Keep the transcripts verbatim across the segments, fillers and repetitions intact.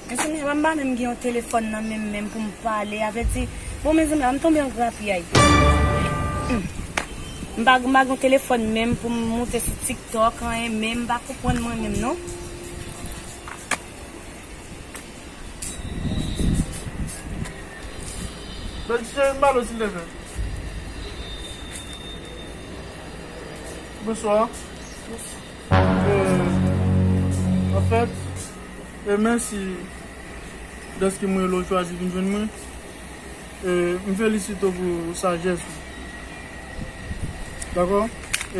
Mezanmi, m pa menm gen yon telefòn nan men m menm pou m pale, avèti. Bon, mezanmi, m tonbe an grapyay. Hmm. M pa, m pa gen yon telefòn menm pou m moute sou TikTok, anyen, men m pa konprann mwen menm, non. Bèl ti cheri, m pale w, silvouplè. Bonswa. Bonswa. Euh, anfèt, e mèsi dèske mwen rele w chwazi vin jwenn mwen. E m felisite w pou sajès ou. Dakò? E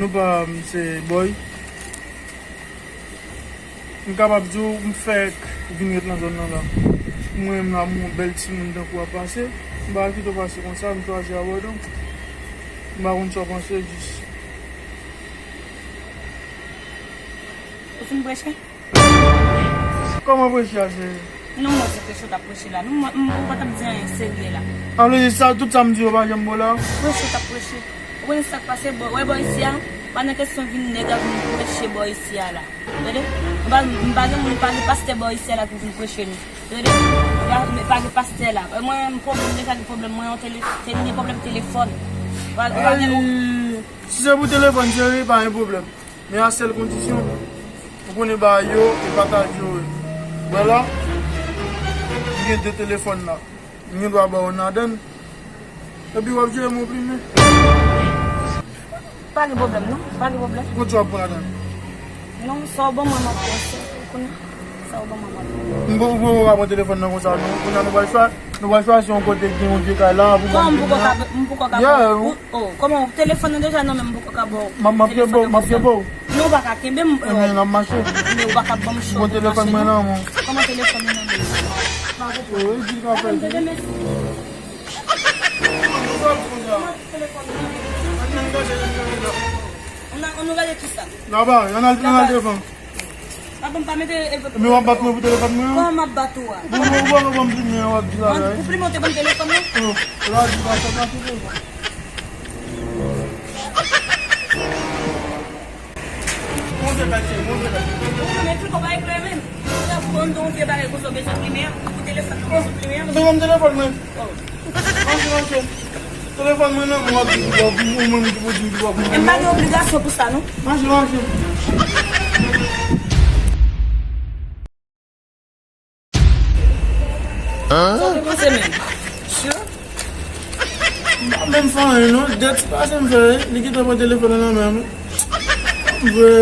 non pa m se Boy. M kapab di w, m fèk vin ret nan zòn nan la. Mwen menm la, m yon bèl timoun tankou w ap pase. M pa kite w pase konsa, m chwazi abòde w. M pa konn sa w panse, jis. Ou fin preche? Kòman preche a, cheri? Non, mwen se preche w t ap preche la. Non, mwen, mwen, ou pa t ap di anyen serye la. An vle di sa, tout sa m di yo pa janm bon la? Preche w t ap preche. Ou konnen sa k pase, bò, wè bò isi a, pa nan kesyon vin nèg ap vin preche bò isi a la. Tande? M pa, m pa gen moun, pa gen pastè bò isi a la ki vin preche nou. Tande? M pa, m pa gen pastè la. Mwen, m pwoblèm, deja gen pwoblèm, mwen, yon tele-, te gen pwoblèm telefòn. Pa, pa gen. Ay, si se pou telefòn, cheri, pa gen pwoblèm. Men a sèl kondisyon, ou konnen bagay yo, e pataje yo ye. Wè la, m gen de telefòn la. M gen dwa ba w youn ladann. Epi w ap jere m, ou plimen. Pa gen pwoblèm, non. Pa gen pwoblèm. Kòman w ap pran ladann? Non, sa w ban mwen, m ap pran sa. Ou konnen, sa w ban mwen, m ap pran. M poko, ou poko ka pran telefòn nan konsa, non. Kounye a nou pral chwa-, nou pral chwazi yon kote ki gen yon vye kay la, pou ban m. Kòman m poko ka, m poko ka pran? Yeah, ou, oh, kòman telefòn nan deja nan men m, m poko ka ba w. M ap, m ap kenbe w, m ap kenbe w. Non, ou pa ka kenbe m. Ebyen, n ap mache. Men ou pa ka ban m chòt pou mache, non. Bon, telefòn mwen nan men w. Kòman telefòn nan men w? Pa konprann. Wi, di l ka fè. Tande, mèsi. Ann, ann nou gade kisa. Laba, ann al, ann al devan. Papa, m pa mete, e, men w ap bat mwen pou telefòn mwen an? Kòman m ap bat ou a? Bon, bon, bon, bon, m di mwen w ap di la, la. Ou plimen, ou te ban m telefòn mwen? Oh, la, di pa sa, pa sou telefòn. Monte kay, cheri, monte kay. Ou menm, ki konpayi klè menm? Ou ta pou ban m yon vye bagay konsa, ou bezwen plimen, pou telefòn nan, ou bezwen plimen. Ou te ban m telefòn mwen. Oh. Mache, mache. Telefòn mwen nan, mwen ap di pou ou, ou menm ki pou di m ki pou. E m pa gen obligasyon pou sa, non. Mache, mache. Sa w te panse menm? Sure? M pa menm fè anyen non, dèt se pa sa m fè, li gentan pran telefòn nan nan men m. Vre.